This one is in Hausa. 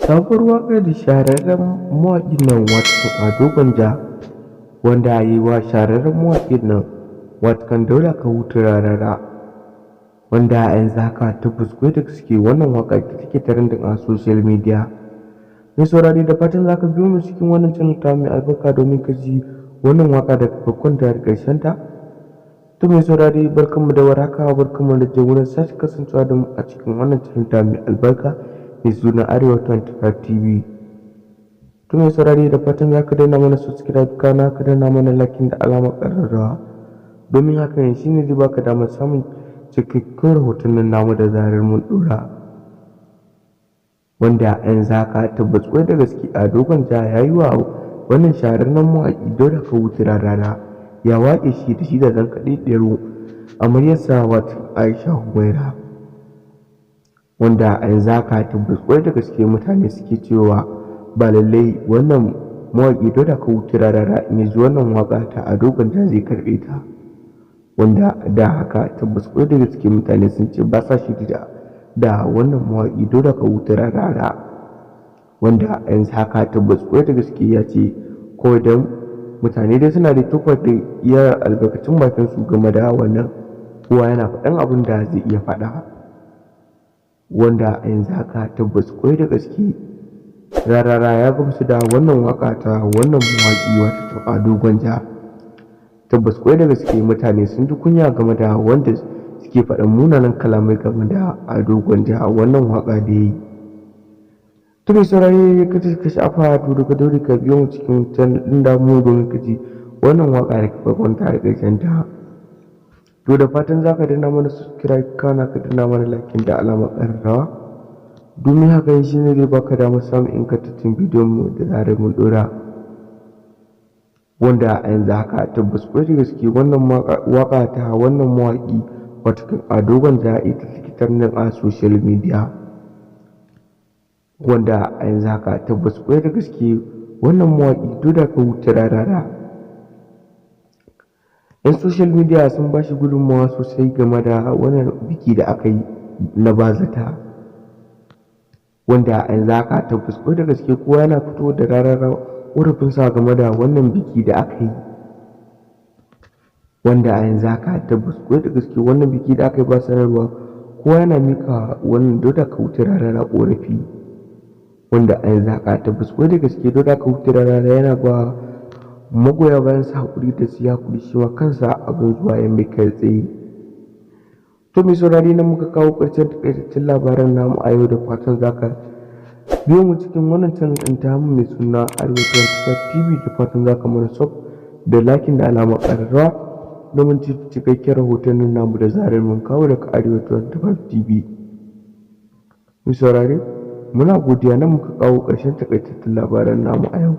Sabuwar waƙar da shahararren mawaƙin nan wato Ado Gwanja, wanda ya yi wa shahararren mawaƙin nan watakan Dauda Kahutu Rarara, wanda a yanzu haka tabbas ƙwarai da gaske wannan waƙa ita take trending a social media. Mai saurare, da fatan za ka biyo mu cikin wannan channel tamu mai albarka domin ka ji wannan waƙa daga farkon ta har ƙarshen ta. To mai saurare, barkanmu da warhaka, barkanmu da jimurin sake kasancewa da mu a cikin wannan channel tamu mai albarka mai suna Arewa 25 TV. To mai saurare, da fatan za ka danna mana subscribe, kana ka danna mana like da alamar ƙararrawa, domin hakan shi ne zai baka damar samun cikakkun rahotannin namu da zarar mun ɗora. Wanda a yanzu haka tabbas ƙwarai da gaske Ado Gwanja ya yi wa wannan shahararren mawaƙi Dauda Kahutu Rarara, ya waƙe shi da shi da zankaɗaɗɗiyar amaryarsa, wato Aisha Humaira. Wanda a yanzu haka tabbas ƙwarai da gaske mutane suke cewa ba lallai wannan mawaƙi Dauda Kahutu Rarara in ya ji wannan waƙa ta Ado Gwanja zai karɓe ta. Wanda da haka tabbas ƙwarai da gaske mutane sun ce ba sa shiri da wannan mawaƙi Dauda Kahutu Rarara. Wanda a yanzu haka tabbas ƙwarai da gaske ya ce kawai don mutane dai suna da tofa da iya albarkacin bakin su game da wannan, kowa yana faɗan abin da zai iya faɗa. Wanda a yanzu haka tabbas ƙwarai da gaske Rarara ya gamsu da wannan waƙa ta wannan mawaƙi, wato Ado Gwanja. Tabbas ƙwarai da gaske mutane sun ji kunya game da wanda suke faɗan munanan kalamai game da Ado Gwanja, wannan waƙa da ya yi. To mai saurare, kada ka sha'afa, to daga daure ka biyo mu cikin channel ɗin namu domin ka ji wannan waƙa daga farkon ta har ƙarshen ta. To da fatan za ka danna mana subscribe, kana ka danna mana like da alamar ƙararrawa, domin hakan shi ne zai baka damar samun ingantattun bidiyon mu da zarar mun ɗora. Wanda a yanzu haka tabbas ƙwarai da gaske wannan waƙa ta wannan mawaƙi, wato Ado Gwanja, ita take trending a social media. Wanda a yanzu haka tabbas ƙwarai da gaske wannan mawaƙi Dauda Kahutu Rarara, 'yan social media sun ba shi gudunmawa sosai game da wannan biki da aka yi na bazata. Wanda a yanzu haka tabbas ƙwarai da gaske kowa yana fito da Rarara ƙorafinsa game da wannan biki da aka yi. Wanda a yanzu haka tabbas ƙwarai da gaske wannan biki da aka yi ba sanarwa, kowa yana miƙa wannan Dauda Kahutu Rarara ƙorafi. Wanda a yanzu haka tabbas ƙwarai da gaske Dauda Kahutu Rarara yana ba magoya bayansa haƙuri da su yi haƙuri, shi ma kansa abin zuwa ya mai kai tsaye. To mai saurare, nan muka kawo ƙarshen taƙaitattun labaran namu a yau. Da fatan za ka biyo mu cikin wannan channel ɗin tamu mai suna Arewa 25 TV. Da fatan za ka mana sub da liking da alamar ƙararrawa domin cikakken rahotannin namu da zarar mun kawo daga Arewa 25 TV. Mai saurare, muna godiya, nan muka kawo ƙarshen taƙaitattun labaran namu a yau.